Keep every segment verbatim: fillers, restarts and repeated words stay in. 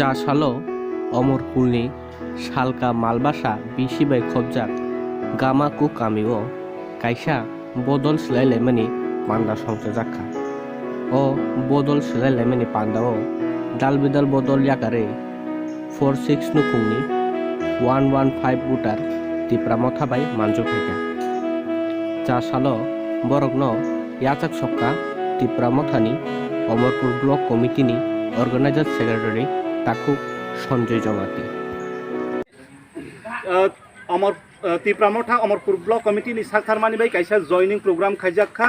Cha salo Omorpurni Salka Malbasa bisi bai khobjak Gamaku kamio kaisa bodol swlai laimani panda songchajak kha. O bodol swlai laimani pandao dal bidal bodol yakarwi four six nukhungni one one five voter Tipra Motha bai manjak phaikha. Cha salo borokno yachak sokha Tipra Mothani Omorpur Block Committee ni Organizer Secretary Takhuk Sanjoy Jamatia. Ah, Omor, ah, Tipra Motha Omorpur Block Committee ni saktharmani bai kaisa joining program khaijak kha.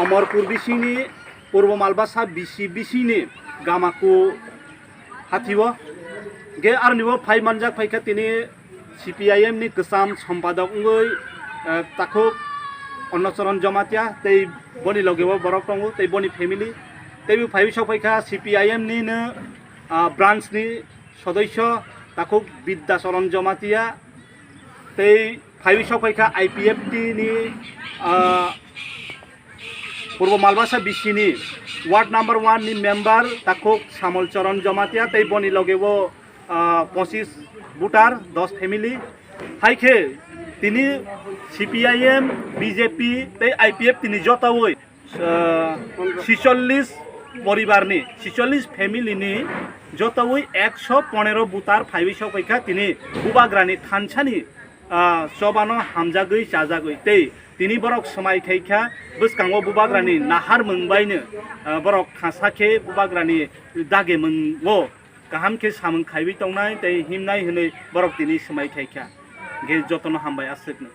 Omorpur bisingni Purbo Malbasa bisi bisingni Gamaku hathio. Ge arnibo phai manjak phaikha tini C P I M ni kwcham sompadok wngwi, eh, Takhuk Annacharan Jamatia tei boni logeo borok tongo tei boni family. Tei bo phaiwi sok phaikha C P I M ni no, ah, branch ni sodoisyo Takhuk Bidyacharan Jamatia tei phaiwi sok phaikha I P F T ni, ah, Purbo Malbasa bisini ward number one ni member Takhuk Samol Charan Jamatia tei boni logeo, ah, pochis voter, dos family. Hai khe tini C P I M, B J P tei I P F T ni jotaui, ah, sicholish poribar ni, sicholish family ni jotaui ekso ponero voter phaiwi sok phaikha tini Bubagrani thansani, ah, chobano hamjagwi chajagwi tei tini borok swmai khaikha bwskango Bubagrani naharmung baino, ah, borok khasa khe Bubagrani dagemung o kaham khe samung khaiwi tongnai tei himnai hwnwi borok tini swmai khaikha khe jotono hambai aswkno.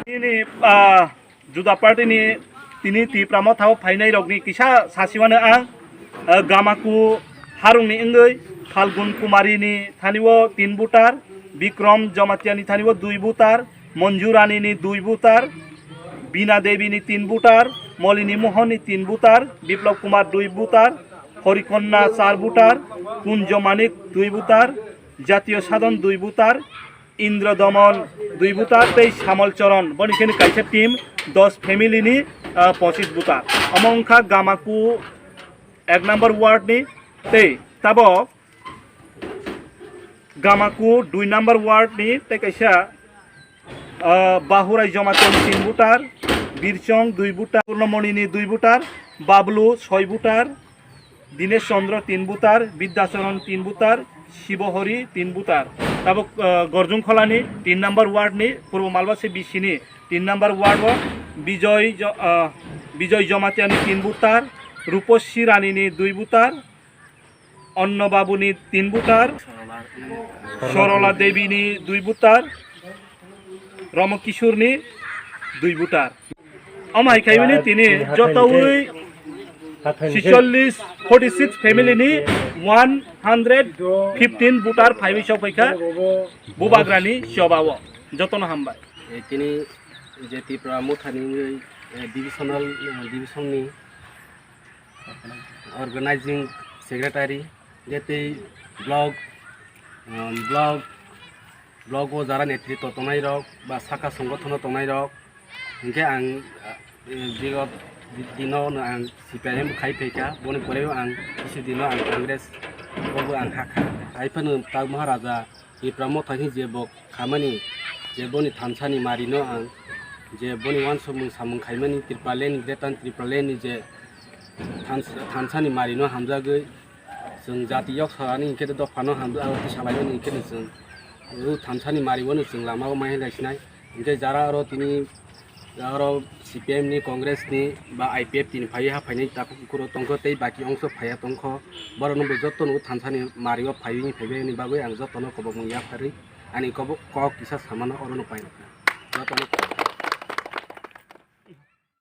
Nini, ah, Juda party ni tini Tipra Motha o phainai rokni kisa sasiwano ang, ah, Gamaku harungni wngwi Phalgun Kumari ni thani o tin voter, Bikrom Jamatia ni thani o dui voter, Monju Rani ni dui voter, Bina Devi ni tin voter, Molini Mohan ni tin voter, Biplab Kumar dui voter, Horikonna char voter, Kunjo Manik dui voter, Jatiyo Sadhan dui voter, Indra Domon dui voter tei Samol Charan, boni khe kaisa team dos family ni, ah, pochis voter. Omo wngkha Gamaku ek number ward ni tei tabok Gamaku dui number ward ni tei kaisa, ah, Bahurai Jamatia ni tin voter, Birchong dui voter, Purnomoni ni dui voter, Bablu soi voter, Dinesh Chandra tin voter, Bidyacharan tin voter, Shibohori tin voter. Tabok, ah, Gorjung Kholani tin number ward ni Purbo Malbasa bisini tin number ward o Bijoy Jo-, ah, Bijoy Jamatia ni tin voter, Ruposhi Rani ni dui voter, Anna Babu ni tin voter, Sorola Devi ni dui voter, Romo Kishore ni dui voter. Omo hai khaibini tini jotoui sicholish, forty six family ni one hundred fifteen voter phaiwi sok phaikha Bubagrani chobao. Jotono hambai. Eh, tini je Tipra Mothani, eh, divisional, eh, division ni organizing secretary, je tei block, um, block, block o jara netritwo tongnai rok ba saka songothono tongnai rok, hinkhe ang, uh, bigot dino no ang C P I M khai phaikha, boni pore ang kisu dino ang Congress bobo ang hakha. Hai phano tak Maharaja Tipra Motha hinkhe je bo khamani, je boni thansani marino ang, je boni wansukmung samung khaimani Tripura ni, Greater Tripura ni je thans-, thansani marino hamjagwi chwng jati yok salani hinkhe dophano hamjak, aro tisalaimani hinkhe chwng o thansani maribono chwng lamao mai lai sinai. Hinkhe jara aro tini aro C P M ni, Congress ni ba I P F T ni phaiwi ha phainai takhuk bukhuk rok tongkho tei baki ongso phaiya tongkho, borok no bo joto no thansani mario phaiwi phaibai ni bagwi ang joto no kobok mung yapharwi ani kobok kok kisa samano oro no painai joto no.